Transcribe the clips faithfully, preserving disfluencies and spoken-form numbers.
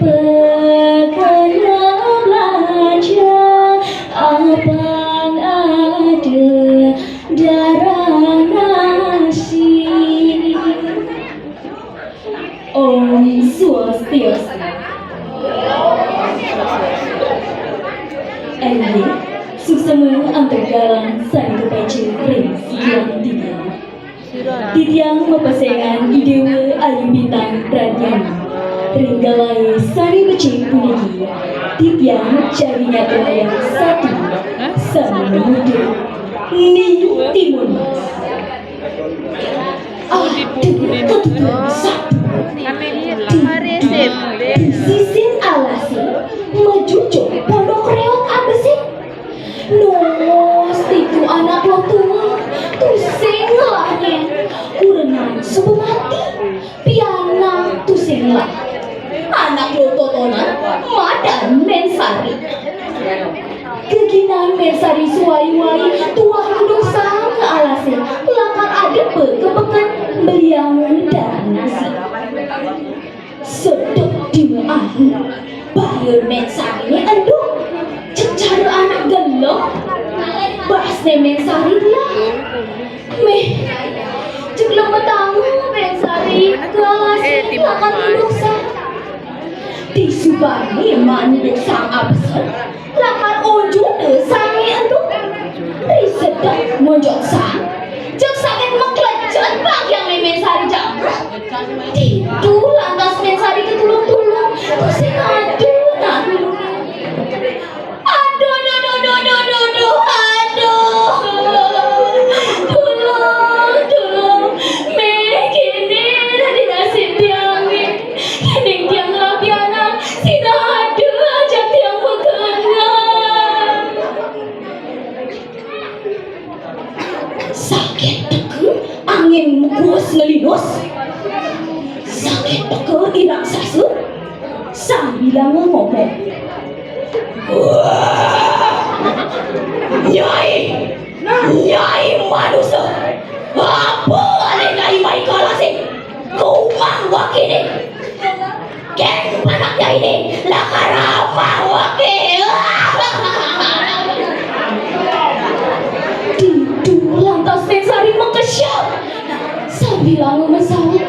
Kepekena belanja abang ada darah nasi. Om Swastiastu. Inggih, suksma antuk galang sane kapanca ring sikian titiang. Titiang mapesengan I Dewa Ayu Bintang Pradnyana. Ring galahe sane becik puniki, titiang jagi nyatuayang satu sane mudar. Ni Timun Mas. Aduh, ketuturan satu. Di, di sisin alase, majujuk pondok reot abese. Nongos ditu anak lo tua, tusing ngelahne. Kurenan suba mati, pianak tusing ngelah. Anak lo totonan madan Mensari. Geginan Mensari suwai-wai tuah nuduk saang ka alase, lakar adepa ka peken beliang darah nasi. Sedek dina anu, bayan Mensarine enduk. Jeg cara anak gelo, basne Mensari ngelah. Meh, jeg lemet angu Mensari ka alase lakar nuduk saang. Disubane manuduk saang abesen, lakar unjuka saange ento. Risedek ngonjot saang, jeg saget maklejet bagianne Mensari jangkep. Ditu lantas Mensari katulung-tulung, tusing aduh, aduh. Aduh, aduh, aduh, aduh, aduh, aduh, aduh. Tulung, tulung. Meh kene dadi nasib tiange. Yening tiang ngelah pianak, sinah aduh ajak tiang makenang. Saget teka angin mekuus ngelinus. Saget teka I Raksasa sambilanga ngomong. Wah! Nyai! Nyai manusa! Apa ale nyai mai ka alase? Kumang wakine! Keng panak nyaine, lakar amah wake! Ditu lantas Mensari makesiab sambilanga masaut.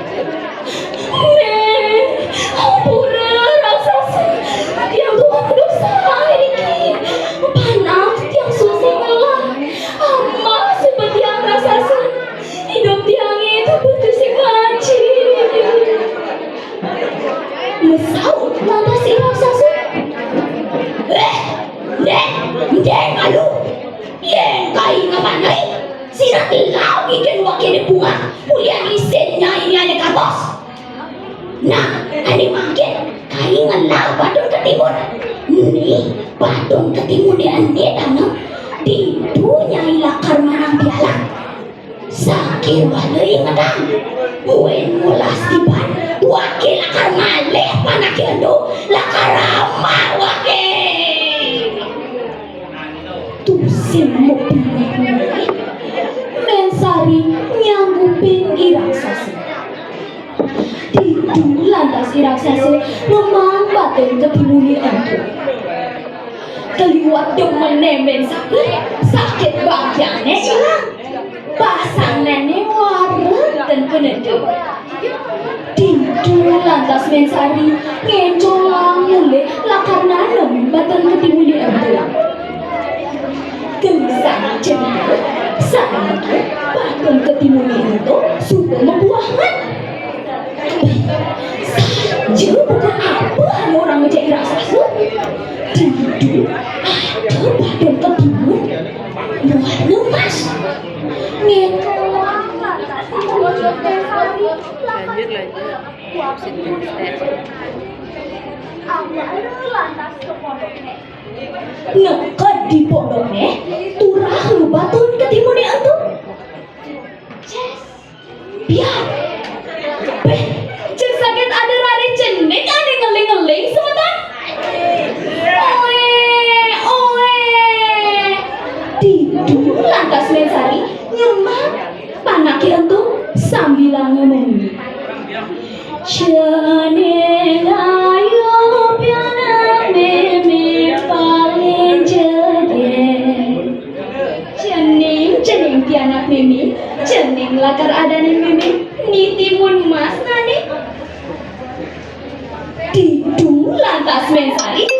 Meh, ampura raksasa, tiang tuah madosa iriki. Panak tiang suba ngelah. Amah suba tiang raksasa. Idup tiange tuah tusing ngaji. Masaut lantas I Raksasa. Eh, Ndeh, Ndeh malu. Yen kai ngamanai, sira telau ngiken wakine bungah, ulian isin nyai ane katos. Nah, ane mangkin, kai ngelah badun ketimun. Nih, badun ketimune ene dana. Ditu nyai lakar manang pialah. Saking pada ingetang, buin mulas tiban, wake lakar ngalih panake ento, lakar amah wake. Tusing mabingung, Mensari nyanggupin I Raksasa. Ditu lantas I Raksasa ngemang batun ketimune ento. Kaliwat demene Mensari, sakit bagianne ilang. Pasangne wareg ten penentu. Ditu lantas Mensari ngencolang mulih lakar nanem batun ketimune ento. Gelisang cerita, saiki batun ketimune ento suba mabuahan. Saja buka apa anu orang ngejek raksasa? Ditu ada batun ketimun. Warna emas. Ngeto. Lanjut, lanjut. Lantas ke pondokne. Neked di pondokne, turah lubatun ketimune ento. Ces. Biar. Beh, jeg saget ada rare cenik ane ngeling-ngeling semeton. Oe, oe. Ditu lantas Mensari nyemak panake ento sambilanga ngomong. Cening ayu pianak Mimi paling cedek. Cening, cening pianak Mimi, cening lakar adanin Mimi, ni timun mas nani. Didung lantas Mén Sari